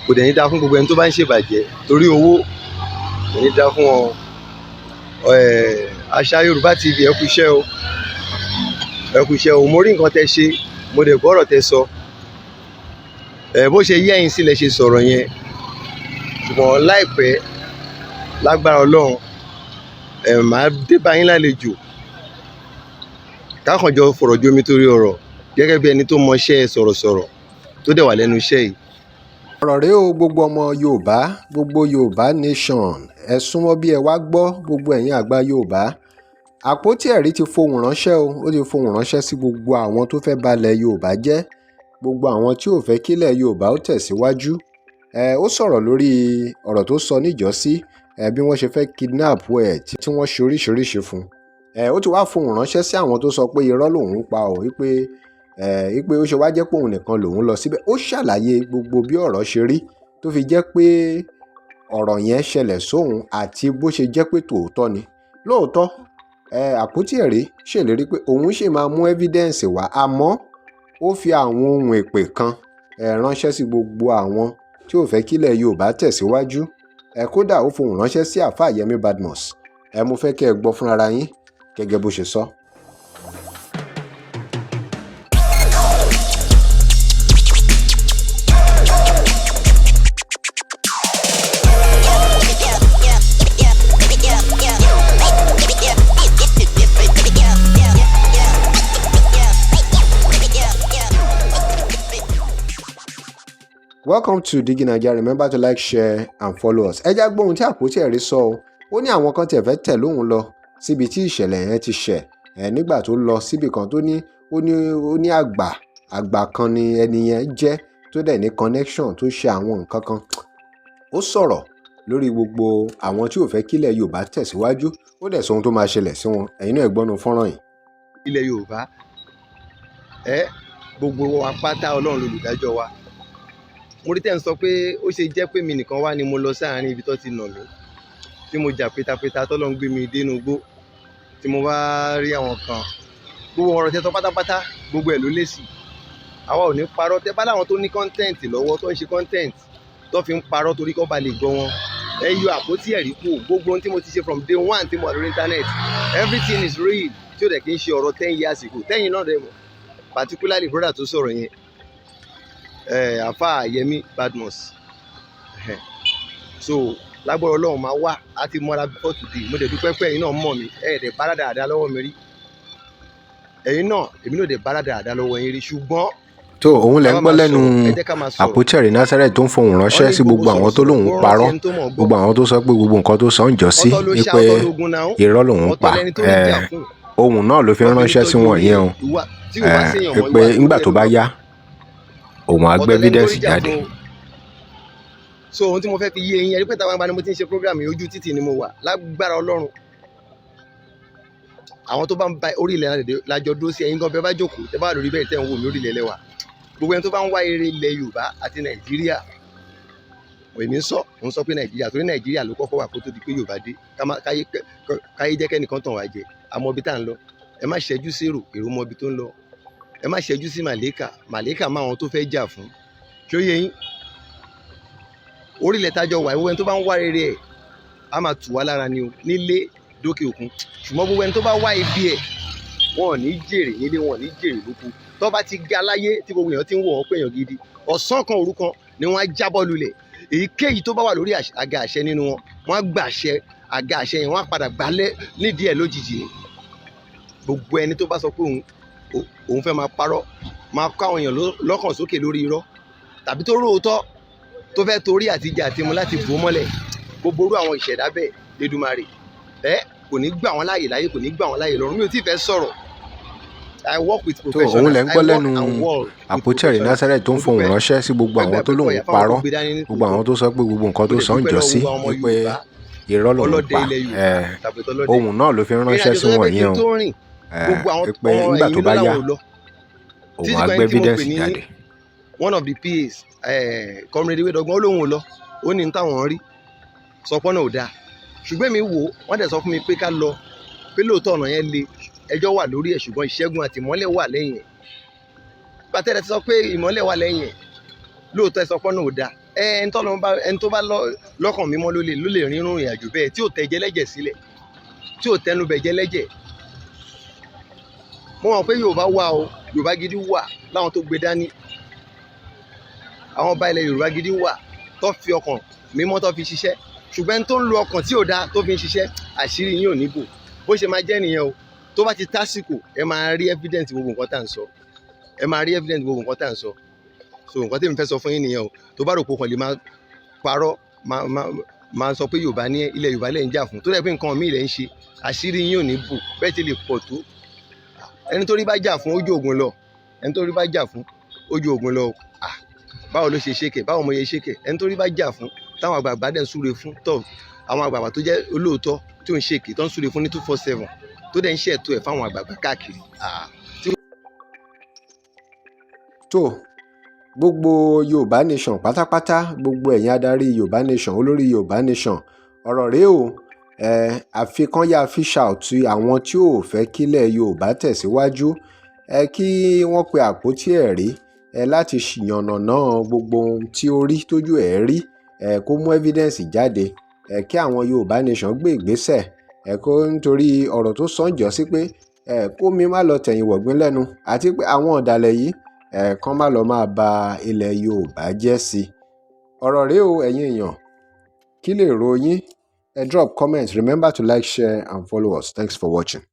Kò dẹ̀ ní dáa fún gbogbo ẹni tó bá ń ṣèbàjẹ́ torí owó, kò ní dáa fún wọn. Àṣà Yorùbá TV, ẹ kú iṣẹ́ o, ẹ kú iṣẹ́ o. Mo rí nǹkan tẹ́ ṣe, mo dẹ̀ gbọ́rọ̀ tẹ́ sọ. Ẹ bó ṣe yé ẹ̀yin sílẹ̀ ṣe sọ̀rọ̀ yẹn, ṣùgbọ́n láìpẹ́, lágbára Ọlọ́run, ẹ máa dé bá yín lálejò, kákànjọ fọ̀rọ̀ jomi torí ọ̀rọ̀ gẹ́gẹ́ bí ẹni tó mọṣẹ́ sọ̀rọ̀sọ̀rọ̀ tó dẹ̀ wà lẹ́nu iṣẹ́ yìí. Ọ̀rọ̀ rèé o. Gbogbo ọmọ Yorùbá, gbogbo Yorùbá nation, ẹ súnmọ́ bí ẹ wá gbọ́. Gbogbo ẹ̀yin àgbà Yorùbá, Àpótí Ẹ̀rí ti fohùn ránṣẹ́ o. Ó ti fohùn ránṣẹ́ sí gbogbo àwọn tó fẹ́ balẹ̀ Yorùbá jẹ́, gbogbo àwọn tí ò fẹ́ kílẹ̀ Yorùbá ó tẹ̀síwájú. Ẹ ó sọ̀rọ̀ lórí ọ̀rọ̀ tó sọ níjọ́sí, ẹ bí wọ́n ṣe fẹ́ kidnap ẹ̀, tí wọ́n ṣe oríṣiríṣi fún ẹ. Ó ti wá fohùn ránṣẹ́ sí àwọn tó sọ pé irọ́ lòun ń pa ọ́, wípé ẹ wípé ó ṣe wá jẹ́ pé òun nìkan lòun lọ síbẹ̀. Ó ṣàlàyé gbogbo bí ọ̀rọ̀ ṣe rí tó fi jẹ́ pé ọ̀rọ̀ yẹn ṣẹlẹ̀ sóun àti bó ṣe jẹ́ pé tòótọ́ ni lóòótọ́. Ẹ Àpótí Ẹ̀rí ṣèlérí pé òun ṣì máa mú evidence wá, àmọ́ ó fi àwọn ohun èpè kan ẹ ránṣẹ́ sí gbogbo àwọn tí ò fẹ́ kílẹ̀ Yorùbá tẹ̀síwájú. Ẹ kódà, ó fohùn ránṣẹ́ sí Àáfàá Yẹmí Badmus. Ẹ mo fẹ́ kẹ́ ẹ gbọ́ fúnra yín gẹ́gẹ́ bó ṣe sọ. Welcome to Digi Naija. Remember to like, share and follow us. Ẹ já gbóhun tí Àpótí Ẹ̀rí sọ o. Ó ní àwọn kan tiẹ̀ fẹ́ tẹ̀ lóhùn lọ síbi tí ìṣẹ̀lẹ̀ yẹn ti ṣẹ̀ ẹ̀, nígbà tó lọ síbì kan tó ní ó ní àgbà àgbà kan ni ẹni yẹn jẹ́, tó dẹ̀ ní connection, tó ṣe àwọn nǹkan kan. Ó sọ̀rọ̀ lórí gbogbo àwọn tí ò fẹ́ kílẹ̀ Yorùbá tẹ̀síwájú. Ó dẹ̀ sọ ohun tó máa ṣẹlẹ̀ sí wọn. Ẹ̀yin náà ẹ gbọ́nu fọ́nrán yìí. Ilẹ̀ Yorùbá, ẹ gbogbo wa pátá, Ọlọ́run lolùdájọ́ wa. Mo rí tẹ́ ń sọ pé ó ṣe jẹ́ pé mi nìkan wá ni mo lọ sáàárín ibi tó ti nà mí, tí mo jà pétapéta, tọ́lọ́run gbé mi dénú igbó, tí mo bá rí àwọn kan. Gbogbo ọ̀rọ̀ tẹ́ sọ pátápátá, gbogbo ẹ̀ ló lésì. Àwa ò ní parọ́. Tẹ́ bá láwọn tó ní content lọ́wọ́, tó ń ṣe content, tó fi ń parọ́ torí kó ba lè gbọ́ wọn, ẹ yọ Àpótí Ẹ̀rí kù. Gbogbo ohun tí mo ti ṣe from day one tí mo wà lórí internet, everything is real, tí ó dẹ̀ kí n ṣe ọ̀rọ̀ 10 years ago. Tẹ́yìn náà dẹ̀ mọ̀, particularly brother tó sọ̀rọ̀ yẹn, Àfa Yẹmí Badmus. So lágbára Ọlọ́run, máa wá á ti mọ́ra before today. Mo dẹ̀ dúpẹ́ pé ẹ̀yin náà mọ̀ mí. Ẹ̀ dẹ̀ bára dáadáa lọ́wọ́ mi rí, ẹ̀yin náà, èmi náà dẹ̀ bára dáadáa lọ́wọ́ yín rí, ṣùgbọ́n Tó òun lẹ ń gbọ́ lẹ́nu Àpótí Ẹ̀rí Nazareth tó ń fohùn ránṣẹ́ sí gbogbo àwọn tó lóun parọ́, gbogbo àwọn tó sọ pé gbogbo nǹkan tó sọ ń jọ sí ní pé irọ́ lòun pa. Ohun náà ló fi ránṣẹ́ sí wọn yẹn o, pé nígbà tó bá yá, òun á gbé evidence jáde. So ohun tí mo fẹ́ fi yé eyín ẹ̀rí pé táwọn ni mo ti ń ṣe program yìí, ojú títì ni mo wà. Lágbára Ọlọ́run, àwọn tó bá ń ba orí ilẹ̀ lájọ dúró sí. Ẹ̀yin gan, bẹ́ẹ̀ bá jókòó, tẹ́ bá wà lórí bẹ́ẹ̀, tẹ́ ń wò mí, orí ilẹ̀ lẹ́wà. Gbogbo ẹni tó bá ń wá eré ilẹ̀ Yorùbá àti Nàìjíríà, èmi ń sọ, ń sọ pé Nàìjíríà, torí Nàìjíríà ló kọ́kọ́ wà kó tó di pé Yorùbá dé. Káyé jẹ́ kẹ́nìkan tàn wá jẹ. Àmọ́ ibi tá à ń lọ, ẹ má ṣẹ́jú sí èrò, èrò mọ ibi tó ń lọ. Ẹ má ṣẹ́jú sí màlẹ́kà, màlẹ́kà má àwọn tó fẹ́ jà fún. Ṣó yé yín? Orílẹ̀ tájọ wà, gbogbo ẹni tó bá ń wá rere ẹ̀, á máa tù wá lára ni o, nílé dókè òkun. Ṣùgbọ́n gbogbo ẹni tó bá wá ibi ẹ̀, wọn ò ní jèrè nílé, wọn ò ní jèrè lóko. Tó bá ti ga láyé, tí gbogbo èèyàn ti ń wò wọ́n pé èèyàn gidi, ọ̀sán kan òru kan ni wọ́n á jábọ́ lulẹ̀. Èyíkéyìí tó bá wà lórí àga àṣẹ nínú wọn, wọ́n á gbà àṣẹ àga àṣẹ yẹn, wọ́n á padà gbálẹ̀ nídìí ẹ̀ lójijì ni. Gbogbo ẹni tó bá sọ pé òun fẹ́ máa parọ́, máa kọ́ àwọn èèyàn lọ́kàn sókè lórí irọ́, tàbí tó róòótọ́ tó fẹ́ torí àtijẹ àti mu láti bò mọ́lẹ̀, gbogbo orú àwọn ìṣẹ̀dá bẹ́ẹ̀, Èdùmàrè ẹ kò ní gbà wọ́n láàyè láyé, kò ní gbà wọ́n láàyè lọ́run. Mi ò tí ì fẹ́ sọ̀rọ̀. I work with Tó òun lẹ ń gbọ́ lẹ́nu Àpótí Ẹ̀rí Nazareth tó ń fohùn ránṣẹ́ sí gbogbo àwọn tó lóun parọ́, gbogbo àwọn tó sọ pé gbogbo nǹkan tó sọ ń jọ sí wípé irọ́ lòun pa. Ohun náà ló fi ránṣẹ́ sí wọn yẹn o, pé nígbà tó bá yá, òun á gbé evidence jáde. One of the PAs, Comrade Ìwédọ́gbọ̀n, ó lóun ò lọ. Ó ní táwọn rí sọpọ́nà ò dáa, ṣùgbọ́n èmi wò, wọ́n dẹ̀ sọ fún mi pé ká lọ, pé lóòótọ́ ọ̀nà yẹn le, ẹjọ́ wà lórí ẹ̀, ṣùgbọ́n ìṣẹ́gun àti ìmọ́lẹ̀ wà lẹ́yìn ẹ̀. Pàtẹ́rẹ́ ti sọ pé ìmọ́lẹ̀ wà lẹ́yìn ẹ̀, lóòótọ́ ẹ sọpọ́nà ò dáa. Ẹ ẹni tó lọ bá ẹni tó bá lọ́kàn mímọ́ ló lè rírun ìrìn àjò bẹ́ẹ̀, tí ò tẹ̀jẹ̀ lẹ́jẹ̀ sílẹ̀, tí ò tẹnu bẹ̀jẹ̀ lẹ́jẹ̀. Mo mọ̀ pé Yorùbá wà o, Yorùbá gidi wà láwọn tó gbé dání. Àwọn ọba ilẹ̀ Yorùbá gidi wà tó fi ọkàn mímọ́ tó fi ṣiṣẹ́, ṣùgbọ́n ẹni tó ń lo ọkàn tí ò dáa tó fi ń ṣiṣẹ́, àṣírí yín ò ní bò. Bó ṣe máa jẹ́ nìyẹn o. Tó bá ti tásìkò, ẹ máa rí evidence gbogbo nǹkan tá à ń sọ. Ẹ máa rí evidence gbogbo nǹkan tá à ń sọ. So nǹkan tí èmi fẹ́ sọ fún yín nìyẹn o. Tó bá rò pé o kàn lè máa parọ́, máa sọ pé Yorùbá ní ilẹ̀ Yorùbá lẹ̀ ń jà fún, tó dẹ̀ pé nǹkan míì lẹ̀ ń ṣe, àṣírí yín ò ní bò. Bẹ́ẹ̀ ti lè pọ̀ tó, ẹni tó rí bá jà fún ojú ògùn lọ, ẹni tó rí bá jà fún ojú ògùn lọ. Ah, báwo ló ṣe ṣékè? Báwo mo ṣe ṣékè? Ẹni tó rí bá jà fún, táwọn àgbààgbà dẹ̀ ń súre fún, tọ̀ àwọn àgbààgbà tó jẹ́ olóòótọ́, tí ò ń ṣèké, tó ń súre fún ní 247, tó dẹ̀ ń ṣètò ẹ̀ fáwọn àgbààgbà káàkiri. Ah. Tó gbogbo Yorùbá Nation pátápátá, gbogbo ẹ̀yin adarí Yorùbá Nation, olórí Yorùbá Nation, ọ̀rọ̀ rèé o. Ẹ àfi kán yáa fish out àwọn tí ò fẹ́ kílẹ̀ Yorùbá tẹ̀síwájú. Ẹ kí wọ́n pe àpótí ẹ̀rí ẹ láti yànnàná gbogbo ohun tí ó rí tójú ẹ̀ rí, ẹ kó mú evidence jáde, ẹ kí àwọn Yorùbá Nation gbé ìgbésẹ̀ ẹ kó, nítorí ọ̀rọ̀ tó sọ ń jọ sí pé ẹ kó mi má lọ tẹ̀yìn wọ̀gbìn lẹ́nu, àti pé àwọn ọ̀dàlẹ̀ yìí, ẹ kán má lọ máa ba ilẹ̀ Yorùbá jẹ́ sí i. Ọ̀rọ̀ rèé o. Ẹ̀yin èèyàn, kí lè ro yín? Ẹ drop comment. Remember to like, share and follow us. Thanks for watching.